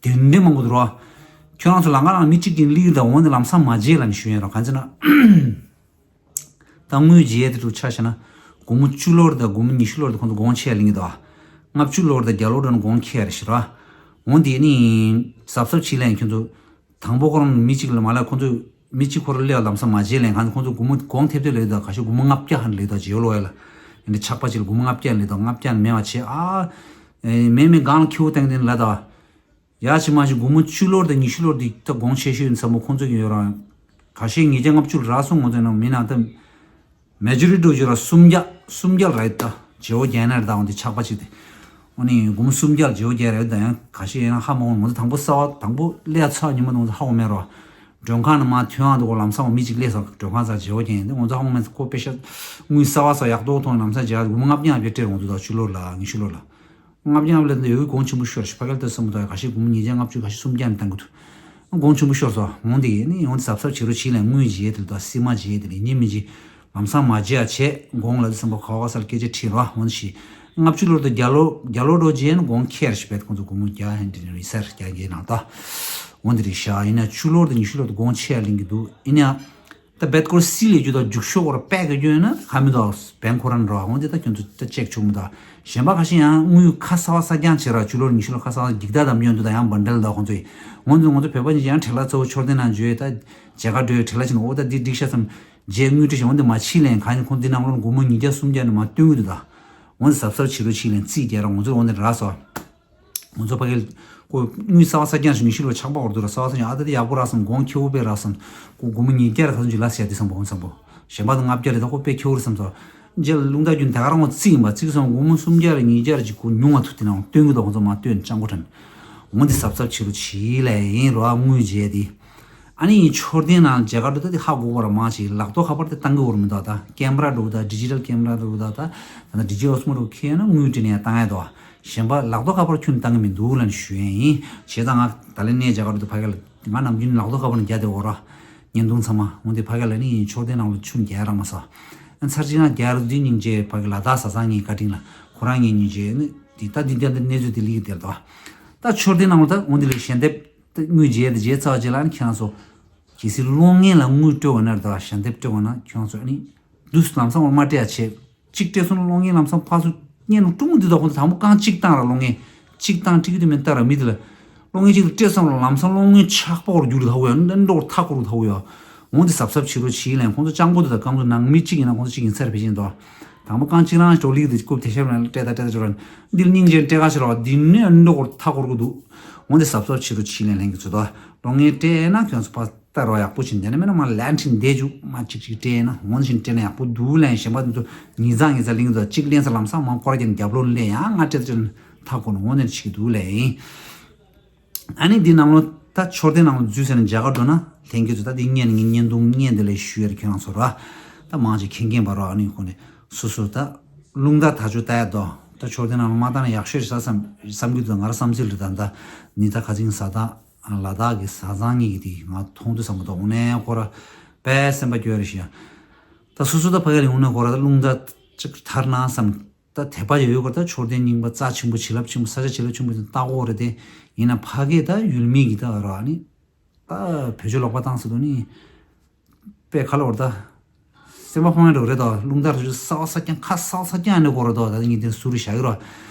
དེ་འདྲའི་མང་པོ་འདུག་རོགས། ཁྱོད་རང་ཚོ་ལམ་ཁ་ནང་མི་གཅིག་གིས་སླེབས་ད་འོ་འདི་ལམ་སང་མ་བརྗེ་ལབ་ནས་ཞུ་ཡིན་རོགས་གང་ཚེ་ན། ད་དངུལ་བརྗེ་དེ་འདྲ་ཆ་བཞག་ན། སྒོར་མོ་བཅུ་ལོར་དང་སྒོར་མོ་ཉི་ཤུ་ལོར་དང་ཁོང་ཚོ་སྒོང་ཆེ་ལེན་གྱི་འདུག་ལྔ་བཅུ་ལོར་དང་བརྒྱ་ལོར་དང་སྒོང་ཁེ་རེ་ཞིག་ར། འོ་འདི་ནི་གཟབ་གཟབ་བྱེད་ལན་ཁྱོད་ཚོ། དང་པོ་ཁོ་རང་མི་གཅིག་ལ་མ་ལ་ཁོང་ཚོ་མི་གཅིག་ཁོ་རང་སླེབས་ལམ་སང་མ་བརྗེད་ལན་གང་ཁོང་ཚོ་སྒོར་མོ་སྒོང་ཐེབས་ཐེབས་ལས་དང་ག་ཤོད་སྒོར་མོ་ལྔ་བརྒྱ་ཧན་ལས་དང་བརྗེད་ལོ་ཡ་ལ། ཡིན་ན་ཆག་པ་གཅིག་ལ་སྒོར་མོ་ལྔ་བརྒྱ་ལས་དང་ལྔ་བརྒྱ་མེད་པ་བྱེད་ཨ། མེད་མེད་སྒང་ལ་ཁྱེའུ་བཏང་དེ་ལ་དང་། ཡ་ཅི་མ་ཅི་སྒོར་མོ་བཅུ་ལོར་དང་ཉི་ཤུ་ལོར་དེ་ད་སྒོང་ཆེ་ཤོས་ཡིན་ཚ་མོ་ཁོང་ཚོ་གི་ཡོད་རང་། ཁ་ཤས་ཉིས་བརྒྱ་ལྔ་བཅུ་རག་སོང་ངོ་ཚོ་ནང་མི་ནང་ད། མེ་ཇོ་རི་ཊི་འགྲོ་རྒྱུ་ར་སུམ་བརྒྱ་སུམ་བརྒྱ་རེད་ད། བརྗེ་བོ་རྒྱལ་ནར་ད་འོང་དེ་ཆག་པ་ཅིག་དེ། ཨོ་ནི་སྒོར་མོ་སུམ་བརྒྱ་བརྗེ་བོ་རྒྱལ་རེད་ད་ཡང་ཁ་ཤས་ཡིན་ན་ཧ་མ་འོང་ངོ་ཚོ་དང་པོ་ས་བ་དང་པོ་ལས་ཚ་ཉི་མ་དང་ཚོ་ཧ་འོ་མེ་རོ། མགྲོན་ཁང་ནང་མ་ཐོན་ཨང་དུ་གོ་ལམ་སང་མི་གཅིག་སླེབས་སོང་མགྲོན་ཁང་ཚ་བརྗེ་བོ་རྒྱལ་ཡིན་དེ་ངོ་ཚོ་ཧ་འོ་མེ་ཁོ་པེ་ཤ་དངུལ་ས་བ་ས་ཡག་ཏོག་ཐོང་ལམ་སང་རྒྱལ་སྒོར་མོ་ལྔ་བརྒྱ་བྱེད་སྤྲད་འོང་དུ་ད་བཅུ་ལོར་ལ་ཉི་ཤུ་ལོར་ལ། ལྔ་བརྒྱ་ལ་འདི་ཡོད་གོང་ཆེན་པོ་ཤོར་ཞིག་ཕ་གལ་ཏེ་སོང་དོ་ཁ་ཤས་སྒོར་མོ་ཉིས་བརྒྱ་ལྔ་བཅུ་ཁ་ཤས་སུམ་བརྒྱ་ནས་བཏང་གི་འདུག་གོང་ཆེན་པོ་ཤོར་སོང་འོང་དེ་ཡིན་ནི་ཡོང་དེ་གཟབ་གཟབ་བྱེད་རོགས་བྱེད་ལས་དངུལ་བརྗེད་དེ་ལ་སི་མ་བརྗེད་དེ་ལ་ཉིན་མི་བརྗེད་ལམ་སང་མ་བརྗེད་ཨ་བྱས་གོང་ལ་དེ་སམ་པ་ག་བ་ག་སར་སྐད་ཆ་དྲིས་རོགས་འོང་ཞིག་ལྔ་བཅུ་ལོར་དུ་བརྒྱ་ལོ་བརྒྱ་ལོ་འགྲོ་རྗེས་ནི་གོང་ཁེར་ཞིག་བེད་ཁོང་ཚོ་སྒོར་མོ་བརྒྱ་ཧན་དེ་ནི་རི་སར་བརྒྱ་བརྒྱའི་ནང་ད་འོང་དེ་རི་ཤ་ཡིན་ན་བཅུ་ལོར་དུ་ཉི་ཤུ་ལོར་དུ་གོང་ཆེ་ལེན་གི་འདུག་ཡིན་ཡང་། ད་བེད་སྐོར་སི་ལས་རྒྱུ་དང་རྒྱུག་ཤོག་བར་པད་ཀྱི་རྒྱུ་ན་ཁ་མི་དང་བན་ཁོ་རང་འགྲོ་འོང་དེ་ད་ཁྱོད་ཚོ་ད་ཅེག་ཆུག་མི་དང་གཞན་པ་ཁ་ཤས་ཡང་དངུལ་ཁ་ས་བ་ས་རྐྱང་བྱེད་ར་བཅུ་ལོར་ཉི་ཤུ་ལོར་ཁ་ས་བ་འགྱིག་ད་དམ་ཡོན་དུ་ད་ཡང་བན་ཌལ་ད་ཁོང་ཚོ་ཡི་ངོ་ཚོ་ངོ་ཚོ་བོད་པ་ཉིད་ཡང་བྲེལ་ལ་ཚ་བོ་ཆོར་དེ་ན་འཇུ་ཡི་ད་མཇལ་ཁ་འགྲོ་ཡི་བྲེལ་ལ་ཕྱིན་འོ་ད་འདི་འགྲིག་ཤ་ཙམ་རྗེས་དངུལ་སྤྲད་ཤིང་འོ་འདི་མ་ཕྱི་ལན་གང་ཡིན་ཁོང་འདི་ནང་ལོར་སྒོར་མོ་ཉིས་བརྒྱ་སུམ་བརྒྱ་ནི་མ་སྟོན་གི་འདུག་ད་འོ་འདི་གཟབ་གཟབ་བྱེད་རོགས་ཕྱི་ལན་རྩིས་རྒྱག་ར་ངོ་ཚོ་འོ་འདི་ར་སོ། ང་ཚོ་ཕ་གི་ལ་ཁོ་དངུལ་ས་བ་ས་རྐྱང་ཞིག་ཉི་ཤུ་ལོར་ཆག་པ་འོར་དུ་ར་ས་བ་ས་རྐྱང་ཨ་ད་དེ་ཡག་པོ་རག་སམ་གོང་ཁེ་བོ་པས་རག་སམ་ཁོ་སྒོར་མོ་ཉིས་བརྒྱ་རེ་ཁ་ཚོན་གྱི་ལ་ཟེར་དེ་སམ་པོ་འོང་སམ་པོ་གཞན་པ་དང་ལྔ་བརྒྱ་རེ་ད་ཁོ་དཔེ་ཁེ་བོ་རེད་སམ་སོ། རྗེས་ལ་རླུང་རྟ་རྒྱུན་དེ་ག་རང་ངོ་རྩིས་ཡིན་པ་རྩིས་སོང་སྒོར་མོ་སུམ་བརྒྱ་རེ་ཉིས་བརྒྱ་རེ་ཅིག་ཁོ་ཉུང་བ་ཐུག་དེ་ནང་སྟོན་གི་དོ་ང་ཚོ་མ་སྟོན་ཅང་གོ་དྲན། འོང་དེ་གཟབ་གཟབ་བྱེད་རོགས་བྱེད་ལས་ཡིན་རོ་ཨ་དངུལ་བརྗེས་དེ། ཨ་ནི་མཆོད་རྟེན་ནང་མཇལ་ཁ་འགྲོ་ད་དེ་ཧ་གོ་བར་མ་ཞིག་ལག་ཐོག་ཁ་པར་དེ་བཏང་གི་བར་མི་འདུག་ད་ཀེམ་ར་འགྲོ་ད་ཌི་ཇི་ཊལ་ཀེམ་ར་འགྲོ་ད་ད་ད་ཌི་ཇི་ཨོ་སི་མོ་འགྲོ་ཁེལ་ན་དངུལ་སྤྲད་ནས་ཡང་བཏང་ཡ་འདུག་གཞན་པ་ལག་ཐོག་ཁ་པར་ཁྱོན་བཏང་གི་མི་འདུག་ལ་ནི་ཞུ་ཡས་ཡིན་བྱས་ཙང་ང་ད་ལན་གནས་མཇལ་ཁ་འགྲོ་ད་ཕ་གི་ལ་ང་ནམ་རྒྱུན་ལག་ཐོག་ཁ་པར་ནས་རྒྱ་དེ་འོ་ར་བརྙན་ཐུང་ཚང་མ་འོང་དེ་ཕ་གི་ལ་ནི་མཆོད་རྟེན་ནང་ལ་ཆུ་རྒྱག་ར་མ་ས་ཚར་གཅིག་ན་རྒྱ་རུ་དུས་སྙིང་རྗེ་ཕ་གི་ལ་དྭགས་ཟ་ཚང་ངའི་བཀའ་དྲིན་ལ་ཁོ་རང་ངའི་སྙིང་རྗེ་ནི་དེ་ད་འདི་འདི་འདི་གནས་ཚུལ་དེ་ལིག་དེར་དོ་ད་མཆོད་རྟེན་ནང་ལ་ད་འོང་དེ་ལ་ཞལ་འདེབས། དངུལ་བརྗེས་དེ་བརྗེས་ཚར་རྗེས་ལ་ནི་ཁྱེད་རང་ཚོ། གལ་སྲིད་གློག་བརྙན་ལ་དངུལ་སྤྲོད་པ་ན་རེད་ད་ཞལ་འདེབས་སྤྲོད་པ་ན་ཁྱེད་རང་ཚོ་ཨ་ནི། དུས་ལམ་སང་བར་མ་སྤྲད་ཡ་བྱེད། གཅིག་སྤྲད་སོང་ན་གློག་བརྙན་ལམ་སང་ཕར་ཚུར་བརྙན་ནང་སྤྲོད་མི་འདུག་ད་ཁོང་ཚོ་དང་པོ་རྐང་གཅིག་བཏང་ར་གློག་བརྙན། གཅིག་བཏང་ཁྲིག་གི་དུ་མིན་ལྟ་ར་མི་དེ་ལ། གློག་བརྙན་གཅིག་ཏུ་སྤྲད་སོང་ར་ལམ་སང་གློག་བརྙན་ཆག་པོ་རུ་འགྱུར་ཐག་ཡོད་ཨ་ནི་འགྲོ་ཐག་གོ་རུ་ཐག་ཡོད། འོང་དེ་གཟབ་གཟབ་བྱེད་རོགས་བྱེད་ལན་ཁོང་ཚོ་སྤྱང་པོ་དེ་དང་རྐང་ཚོ་ནང་མི་གཅིག་ཡིན་ན་ཁོང་ཚོ་གཅིག་ཡིན་ཚར་བེད་ཅིང་དོ། དང་པོ་རྐང་གཅིག་རང་ཞོག་ལིག་དེ་རྐུབ་དེ་ཤར་ན་སྤྲད་ད་སྤྲད་ད་འཇོག་ར། འདིར་སྙིང་རྗེ་སྤྲད་ག་ཤི་རོགས་འདི་ནི་འགྲོ་གོར་ཐག་གོར་གོ་འདུག་འོན་ཏེ་གཟབ་གཟབ་བྱེད་རོགས་བྱེད་ལན་ལན་གྱི་ཚོད་དོ། གློག་བརྙན་སྤྲད་ན་ཁྱོད་ཚོ་ཕར་ལྟ་རོགས་ཡག་པོ་བྱིན་དེ་ནི་མེད་ན་མ་ལན་ཁྲིན་བསྡད་རྒྱུ་མ་གཅིག་གཅིག་སྤྲད་ན་འོན་བཞིན་སྤྲད་ན་ཡག་པོ་འདུག་ལན་གཞན་པ་འདི་ཚོ་ཉིས་ཚང་ཉིས་ཚང་ལིང་དུ་གཅིག་ལན་ས་ལམ་སང་མ་སྐོར་རྒྱབ་རྒྱབ་ལོ་ལས་ཡང་ང་སྤྲད་སྤྲད་ཐག་གོ་ནོ་འོན་ཏེ་ཆིག་འདུག་ལན་ཡིན། ཨ་ནི་འདི་ནང་ལོ་ད་མཆོད་རྟེན་ནང་ལོ་འཛུལ་ཟེར་ནས་མཇལ་ཁ་འགྲོ་ན་ལྷན་རྒྱས་ཚོ་ད་འདི་བརྙན་ངའི་བརྙན་ཐུང་བརྙན་འདི་ལས་ཞུ་ཡར་ཁྱོད་རང་ཚོ་ར་ད་མང་ཆེ་མཁྱེན་མཁན་པ་རོ་ཨ་ནི་ཁོ་ནས་སོ་སོ་ད་རླུང་རྟ་ད་ཆོ་ལྟ་ཡ་དོ་ད་མཆོད་རྟེན་ནང་ལོ་མ་བཏང་ན་ཡག་ཤོས་རེད་ས་བསམ་བསམ་གྱི་འདུག་ང་ར་བསམ་ཚུལ་རེད་ད་ད་ནི་ད་ཁ་ཚིང་ས་ད་ལ་དྭགས་ཀྱི་ས་གཙང་གཉིས་ཀྱི་དེ་ང་མཐོང་དུས་བསམ་པ་དོ་འོ་ནས་ཁོ་ར་པས་སེམས་པ་སྐྱོ་རེ་ཞིག་ཡ་ད་སོ་སོ་ད་ཕ་ག་ལ་འོ་ནས་ཁོ་ར་ད་རླུང་རྟ་ཅིག་ཐར་ན་བསམ། ད་དད་པ་ཡོད་ཡོད་ཀྱི་ད་མཆོད་རྟེན་རྙིང་པ་རྩ་ཆེན་པོ་བྱིན་རླབས་ཆེན་པོ་ས་ཆ་བྱིན་རླབས་ཆེན་པོ་ཅིག་ལྟ་གོ་རེད་དེ་ཡིན་ན་ཕ་གི་ད་ཡུལ་མི་གི་ད་ར་ནི་ད་བོད་ཆོས་ལོག་པ་བཏང་ས་དུ་ནི་དཔེ་ཁ་ལོ་བར་ད་སེམས་པ་ཕངས་ཡ་འགྲོ་རེད་ད་རླུང་རྟ་རུ་ས་བ་ས་རྐྱང་ཁ་ས་བ་ས་རྐྱང་ནི་གོ་ར་ད་ད་ངས་དེ་ཟུར་བཞག་གི་ར་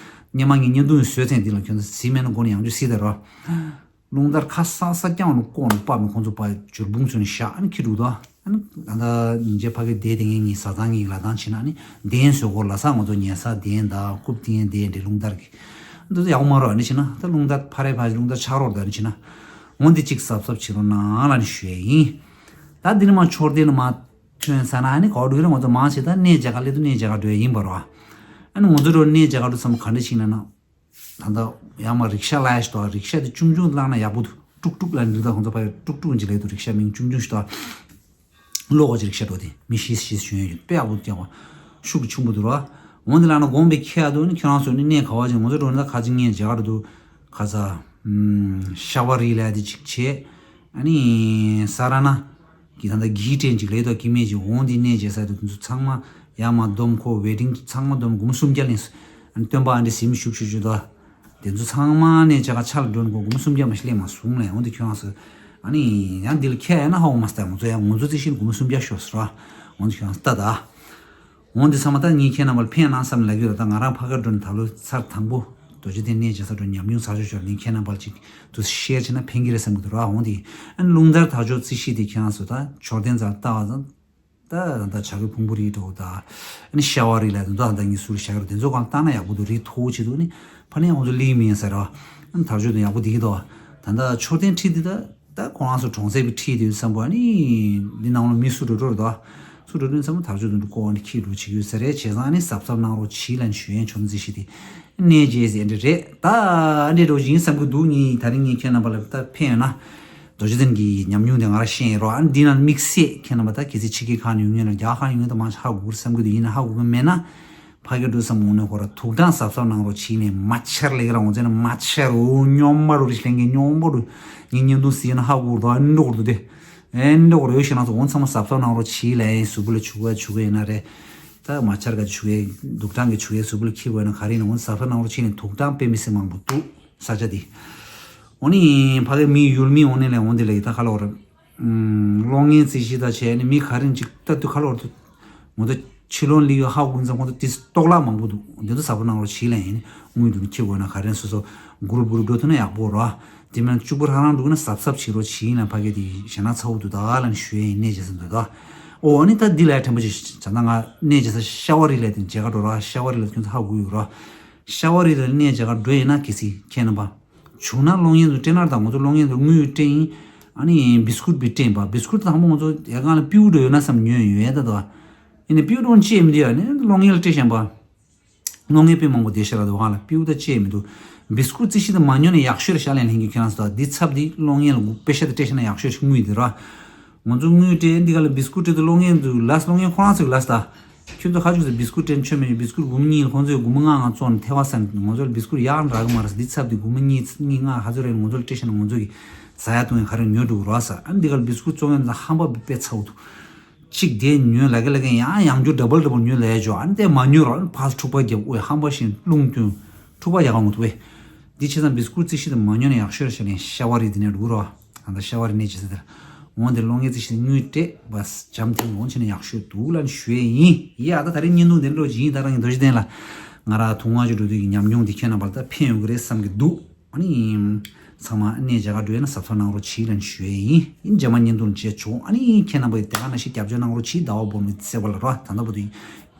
སྙེ་མ་ངས་བརྙན་ཐུང་བཟོས་ཚན་འདི་ལ་ཁྱོད་ཚོ་གཟིགས་མེད་ན་མགོ་ནས་ཡང་ཅུ་གཟིགས་ད་ར། རླུང་རྟ་ཁ་ས་ས་རྐྱང་ནི་ཀོ་ནི་པ་ནི་ཁོང་ཚོ་པ་འཇུར་བུང་ཚོ་ནི་ཤ་ཨ་ནི་ཁྱི་འདུག་ད། ཨ་ནི་ད་ལྟ་ཉིན་རྗེས་ཕ་གི་བསྡད་དེ་ངས་ངའི་བཟའ་ཚང་གི་ལ་ཐང་ཕྱིན་ན་ཨ་ནི་གདན་བཟོ་སྐོར་ལ་ས་ང་ཚོ་ཉལ་ས་གདན་ད་རྐུབ་སྟེང་གདན་འདྲེ་རླུང་རྟར་གི་འདི་ཚོ་ཡག་པོ་མ་རོ་ཨ་ནི་ཕྱིན་ན་ད་རླུང་རྟ་ཕ་རེ་ཕ་རླུང་རྟ་ཆག་རོགས་ད་ཨ་ནི་ཕྱིན་ན་འོན་ཏེ་གཅིག་གཟབ་གཟབ་བྱེད་རོགས་གནང་ལ་ནི་ཞུ་ཡས་ཡིན། ད་འདི་ནི་མ་མཆོད་རྟེན་ནི་མ་ཐོན་ས་ན་ཨ་ནི་ག་བ་འགྲོ་གི་རེད། ང་ཚོ་མང་ཆེ་ད་གནས་མཇལ་ཁ་སླེབས་དུས་གནས་མཇལ་ཁ་འགྲོ་ཡས་ཡིན་པ་རོ། ཨ་ནི་ང་ཚོ་འགྲོ་གནས་མཇལ་ཁ་འགྲོ་བསམ་ག་འདྲ་ཞིག་ན་ན། ད་ལྟ་ཡང་མ་རིག་ཤ་ལ་ཡ་ཞིག་འདུག་རིག་ཤ་དེ་ཆུང་ཆུང་བླངས་ན་ཡག་པོ་འདུག་ཀྲུག་ཀྲུག་ལ་འདི་ད་ཁོང་ཚོ་ཕ་ཡོད་ཀྲུག་ཀྲུག་ཅིག་ལས་འདུག་རིག་ཤ་མིང་ཆུང་ཆུང་ཞིག་འདུག་གློག་གི་རིག་ཤ་འགྲོ་དེ་མི་ཤིས་ཤིས་ཞུ་ཡོད་དཔེ་ཡག་པོ་ཀྱང་བ་ཤུགས་ཀྱི་ཆུང་པོ་འདུག་ར། འོན་ཏེ་ལ་ན་དགོངས་པའི་ཁྱེད་ཡ་འདུག་ནི་ཁྱེད་རང་ཚོ་ནི་གནས་ག་བ་ཅིག་ང་ཚོ་འགྲོ་ནི་ད་ཁ་ཅིག་ངས་མཇལ་ཁ་འདུག་ཁ་ཚ་ཤ་བ་རི་ལ་དེ་ཅིག་བྱས་ཨ་ནི་ས་ར་ན། གི་ད་ལྟ་གི་ཊེན་ཅིག་ལས་དོ་གི་མེད་ཅིག་འོང་དེ་གནས་བྱེད་ས་དེ་ཚོ་ཚང་མ་ཡ་མ་སྡོམ་ཁོ་ཝེ་ཏིང་ཚང་མ་སྡོམ་སྒོར་མོ་སུམ་བརྒྱ་ལེན་སོང་། སྟོན་པ་ཨ་འདྲེ་སིམ་ཤུག་ཤུག་ཤུག་དོ། དེ་ཚོ་ཚང་མ་གནས་བྱ་ག་ཆ་ལ་འགྲོ་ནི་ཁོ་སྒོར་མོ་སུམ་བརྒྱ་མ་ཞིག་ལེན་མ་སོང་ལེ་འོང་དེ་ཁྱོད་རང་ཚོ་ཨ་ནི་ཡང་འདི་ལ་ཁྱད་ཡ་ན་ཧ་འོ་མ་སྟ་ང་ཚོ་ཡང་ང་ཚོ་རྩི་ཤིན་སྒོར་མོ་སུམ་བརྒྱ་ཤོར་སོང་ར་འོང་དེ་ཁྱོད་རང་ཚོ་ལྟ་ད། འོང་དེ་ཚང་མ་ད་ངས་ཁྱེད་རྣམ་པར་ཕན་ཡང་གནང་བསམ་ལབ་ཀྱི་ཡོད། ད་ང་རང་ཕ་གིར་འགྲོ་ནས་ད་ལོ་ཚར་དང་པོ་རྡོ་རྗེ་གདན་གནས་མཇལ་ས་འགྲོ་ཉམས་མྱོང་ཚར་ཆོག་ཆོག་ངས་ཁྱེད་རྣམ་པར་ཅིག་དུ་ཤེར་བྱས་ན་ཕན་གྱི་རེད་བསམ་གྱི་འདུག་ར། འོང་དེ་ཨ་ནི་རླུང་རྟར་དར་ལྕོག་རྩི་ཤིང་དེ་ཁྱེད་རང་ཚོ་ད་མཆོད་རྟེན་རྩ་ལྟ་བ་ཙང་ད་ད་ད་བྱ་རྒོད་ཕུང་པོ་རིའི་འགྲོ་ད་ཨ་ནི་ཤ་བ་རི་ལ་དེ་ཚོ་ད་ད་ངས་ཟུར་བཞག་གི་རེད། དེ་ཚོ་གང་བཏང་ན་ཡག་པོ་འདུག་རི་མཐོ་པོ་བྱེད་འདུག་ཨ་ནི་ཕ་ནས་ང་ཚོ་ལི་མིན་ཟེར་ར། ཨ་ནི་དར་ལྕོག་དེ་ཡག་པོ་བསྡད་ཀྱི་འདུག་ད་ད་མཆོད་རྟེན་ཁྲི་དེ་ད། ད་ཁོ་རང་ཚོ་གྲོང་གསེབ་ཀྱི་ཁྲིད་དུས་བསམ་པ་ནི་འདི་ནང་ལ་མི་སུ་འགྲོ་འགྲོ་རེད་དོ། སུ་འགྲོ་དུས་བསམ་པ་དར་ལྕོག་དུ་འགྲོ་ཀོ་ནི་ཁྱི་འགྲོ་བྱེད་ཀྱི་ཡོད་ས་རེད། བྱས་ཙང་ནི་གཟབ་གཟབ་གནང་རོགས་གྱིས་ལན་ཞུ་ཡན་ཆོག་འཛི་ཤི་དེ་གནས་རྗེས་ཟེར་འདྲ་རེད། ད་འདྲེ་འགྲོ་བཞིན་བསམ་གི་འདུག་ནི་ད་རིང་ངས་ཁྱེད་རྣམ་པ་ལ་ད་ཕན་ཡོད་ན་རྡོ་རྗེ་གདན་གྱི་ཉམས་མྱོང་དེ་ང་ར་ཤེས་ཡིན་རོགས། ཨ་འདི་ན་དམིགས་བསལ་ཁྱེད་རྣམ་པ་ད་གལ་སྲིད་ཕྱི་རྒྱལ་ཁག་ནས་ཡོང་མཁན་ལ་རྒྱ་གར་ཁག་ནས་ཡོང་མཁན་ད་མང་ཆེ་ཧ་གོ་གི་རེད་བསམ་གི་འདུག་ཡིན་ན་ཧ་གོ་གི་མེད་ན། ཕ་གི་འགྲོ་བསམ་འོང་ནས་ཁོ་ར་དུག་སྦྲང་གཟབ་གཟབ་གནང་རོགས་བྱས་ནས་མ་ཆར་ལེགས་ར་འོང་ཚེ་ན་མ་ཆར་འོ་སྨྱོན་མ་རུ་རི་ལེན་གི་སྨྱོན་མ་རུ་ངའི་བརྙན་ཐུང་གཟིགས་ན་ཧ་གོ་རུ་དོ་ཨན་འགྲོ་གོ་རུ་དེ་ཨན་འགྲོ་གོ་རུ་ཡོད་ཤེས་ན་ཚོ་འོང་ཚང་མ་གཟབ་གཟབ་གནང་རོགས་བྱས་ལ་ཡིན་གཟུགས་པོ་ལ་བྱུག་པ་བྱུག་པ་ཡིན་ན་རེད། ད་མ་ཆར་ག་བྱུག་ཡས་དུག་སྦྲང་གི་བྱུག་ཡས་གཟུགས་པོ་ལ་འཁྱེར་དགོས་ན་ག་རེ་ཡིན་ན་འོང་གཟབ་གཟབ་གནང་རོགས་བྱས་ནས་དུག་སྦྲང་དཔེ་མི་སྲིད་མང་པོ་འདུག་ས་ཆ་དེ། འོ་ནི་ཕ་གི་མི་ཡུལ་མི་འོང་ནས་ལས་འོང་དེ་ལས་ད་ཁ་ལོ་ར། གློག་བརྙན་རྩིས་གཞི་དང་བྱས་ནས་མི་ག་རེ་ཅིག་ལྟ་དུས་ཁ་ལོ་ར་དུ། ངོ་ཚ་ཕྱི་ལོགས་ལི་ཡོད་ཧ་གོ་ཙང་ཁོང་ཚོ་ཏིས་ཏོག་ལག་མང་པོ་འདུག་འདི་ཚོ་གཟབ་པོ་གནང་རོགས་བྱེད་ལ་ཡིན་དངུལ་འདུག་ཁྱེད་དགོས་ན་ག་རེ་སོ་སོ་གུ་རུབ་གུ་རུབ་འགྲོ་ཐུབ་ན་ཡག་པོ་ར། དེ་མིན་གཅིག་པུ་རང་རང་འདུག་ན་གཟབ་གཟབ་བྱེད་རོགས་བྱེད་ཡིན་ལ་ཕ་གི་དེ་ཞེ་ན་ཚ་བོ་འདུག་ད་ལ་ནི་ཞུ་ཡ་ཡིན་གནས་བྱེད་ས་འདུག་ད། ཨོ་ཨ་ནི་ད་འདི་ལ་ཡ་ཕྲན་པོ་ཅིག་བྱ་ན་ང་གནས་བྱེད་ས་ཤ་བ་རི་ལ་དེ་མཇལ་ཁ་འགྲོ་ར། ཤ་བ་རི་ལ་ཁྱོད་ཚོ་ཧ་གོ་ཡོད་ར། ཤ་བ་རི་ལ་གནས་མཇལ་ཁ་འགྲོ་ཡིན་ན་གལ་སྲིད་ཁྱེད་རྣམ་པ། བྱུང་ན་གློག་བརྙན་དུ་སྤྲད་ན་དང་ང་ཚོ་གློག་བརྙན་དུ་དངུལ་སྤྲད་ཡིན། ཨ་ནི་བིས་ཀུད་བི་སྤྲད་ཡིན་པ། བིས་ཀུད་དང་པོ་ང་ཚོ་ཡ་གང་ལ་པིའུ་འགྲོ་ཡོད་ན་བསམ་ཉོས་ཡོད་ཡ་ད་དོ། ཡིན་ནའི་པིའུ་འགྲོ་ཅི་ཡིན་མི་འདུག་ཡ་ནི་གློག་བརྙན་ལ་སྤྲད་བཞིན་པ། གློག་བརྙན་དཔེ་མང་པོ་བསྡད་ཤ་ར་དོ་གང་ལ་པིའུ་ད་ཅི་ཡིན་མི་འདུག་བིས་ཀུད་རྩི་ཤི་ད་མ་ཉོས་ནས་ཡག་ཤོས་རེད་ཤ་ལན་ལྷན་གྱི་ཁྱེད་རང་ཚོ་ད་འདི་ཚབ་འདི་གློག་བརྙན་ལ་དཔེ་ཤ་ད་སྤྲད་ཤ་ན་ཡག་ཤོས་ཤིག་དངུལ་འདི་ར། ང་ཚོ་དངུལ་སྤྲད་འདི་ག་ལ་བིས་ཀུད་སྤྲད་དུ་གློག་བརྙན་དུ་ལས་གློག་བརྙན་ཁོ་རང་ཚོས་ལས་ད། ཁྱོད་ཚོ་ཧ་ཅུག་ཟེར་བིས་ཀུར་སྤྲད་མཆོད་མེད་བིས་ཀུར་སྒོར་མོ་གཉིས་ལ་ཁོང་ཚོས་སྒོར་མོ་ལྔ་ལྔ་བཙོང་ནས་ཐལ་བ་ཟ་ནས་ང་ཚོ་ལ་བིས་ཀུར་ཡག་འདྲ་གི་མ་རེད་ཟེར། འདི་ཚབ་འདི་སྒོར་མོ་གཉིས་གཉིས་ལྔ་ཧ་ཚོད་རེད། ང་ཚོ་ལ་སྤྲད་ཤེ་ན་ང་ཚོ་གི་ཟ་ཡ་བཏུང་ཡ་ག་རེ་ཉོ་འགྲོ་གི་རོགས་ཟེར། ཨ་ནི་འདི་ག་ལ་བིས་ཀུར་བཙོང་ཡ་ན་ཧམ་པ་དཔེ་ཚ་བོ་འདུག་གཅིག་དེ་ཉོས་ལ་ག་ལ་ག་ཡང་ཡང་རྒྱུ་ཌ་བལ་ཌ་བལ་ཉོས་ལ་ཡ་ཇོ། ཨ་ནི་དེ་མ་ཉོས་རོགས་ཨ་ནི་ཕར་འཁྲུག་པ་རྒྱབ་དབུས་ཧམ་པ་བཞིན་རླུང་བཏོན་འཁྲུག་པ་ཡག་ག་ངོ་ཐུབ་པས། འདི་བྱས་ཙང་བིས་ཀུར་རྩི་ཤིང་དེ་མ་ཉོས་ན་ཡག་ཤོས་རེད་ཤ་ལན་ཤ་བ་རི་འདི་ནས་འགྲོ་གི་རོགས། ད་ལྟ་ཤ་བ་རི་གནས་ཅི་ཟེར་དེར། འོང་དེ་གློག་བརྙན་རྩི་ཤིང་དངུལ་སྤྲད་བ་འཇམ་ཐིང་འོང་ཕྱིན་ན་ཡག་ཤོས་འདུག་ལབ་ནས་ཞུ་ཡས་ཡིན། ཡ་ད་ད་རིང་བརྙན་ཐུང་དེ་འདྲ་ཅིག་ཡིན། ད་རང་གི་རྡོ་རྗེ་གདན་ལ་ང་ར་དུང་ལྔ་ཅུ་འགྲོ་དུས་ཀྱི་ཉམས་མྱོང་དེ་ཁྱེད་རྣམ་པར་ད་ཕན་ཡོང་གི་རེད་བསམ་གི་འདུག་ཨ་ནི། ཚང་མ་གནས་མཇལ་ཁ་འགྲོ་ཡས་ན་གཟབ་གཟབ་གནང་རོགས་གྱིས་ལབ་ནས་ཞུ་ཡས་ཡིན། ཡིན་རྗེས་མ་བརྙན་ཐུང་མཇལ་ཆོག་ཨ་ནི་ཁྱེད་རྣམ་པ་ཡི་དེ་ག་ནང་བཞིན་རྒྱབ་སྐྱོར་གནང་རོགས་གྱིས། ཟླ་བ་སྦོམ་གྱི་བརྩེ་བ་ལ་རོ་ད་ལྟ་བར་དུ་ཡིན།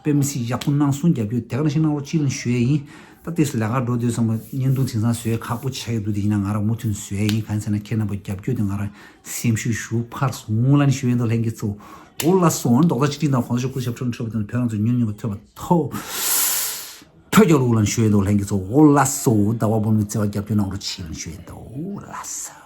དཔེ་མི་སྲིད་ཡག་པོ་གནང་སོང་། རྒྱབ་སྐྱོར་དེ་ག་ནང་བཞིན་གནང་རོགས་གྱིས་ལབ་ནས་ཞུ་ཡས་ཡིན། ད་ལྟས་སུ་ལས་ཀ་འགྲོ་དུས་ཙམ་པ་བརྙན་ཐུང་དེང་སང་བཟོ་ཡས་ཁག་པོ་ཆགས་ཀྱི་འདུག་དེ་ཡིན་ན་ང་རང་མུ་མཐུད་བཟོ་ཡས་ཡིན། གང་ཟེར་ན་ཁྱེད་རྣམ་པ་རྒྱབ་སྐྱོར་དེ་ང་རང་སེམས་ཤུགས་ཞུ་འཕར་སོང་ལབ་ནས་ཞུ་ཡས་འདུག་ལྷན་རྒྱས་ཚོ། འོ་ལགས་སོ། ཨ་ནི་རྡོག་རྩ་གཅིག་སྒྲིལ་དང་གོང་ས་མཆོག་སྐུ་ཞབས་ཁྲི་ཁྲི་པ་དང་བོད་རང་ཚོ་ཉོན་ཉོན་པ་ཐོས་པ་ཐོས། ཐོས་རྒྱལ་ལུགས་ལབ་ནས་ཞུ་ཡས་འདུག་ལྷན་རྒྱས་ཚོ། འོ་ལགས་སོ། ཟླ་བ་སྦོམ་གྱི་བརྩེ་བ་རྒྱབ་སྐྱོར་གནང་རོགས་གྱིས་ལབ་ནས་ཞུ་ཡས་འདུག་འོ་ལགས་སོ།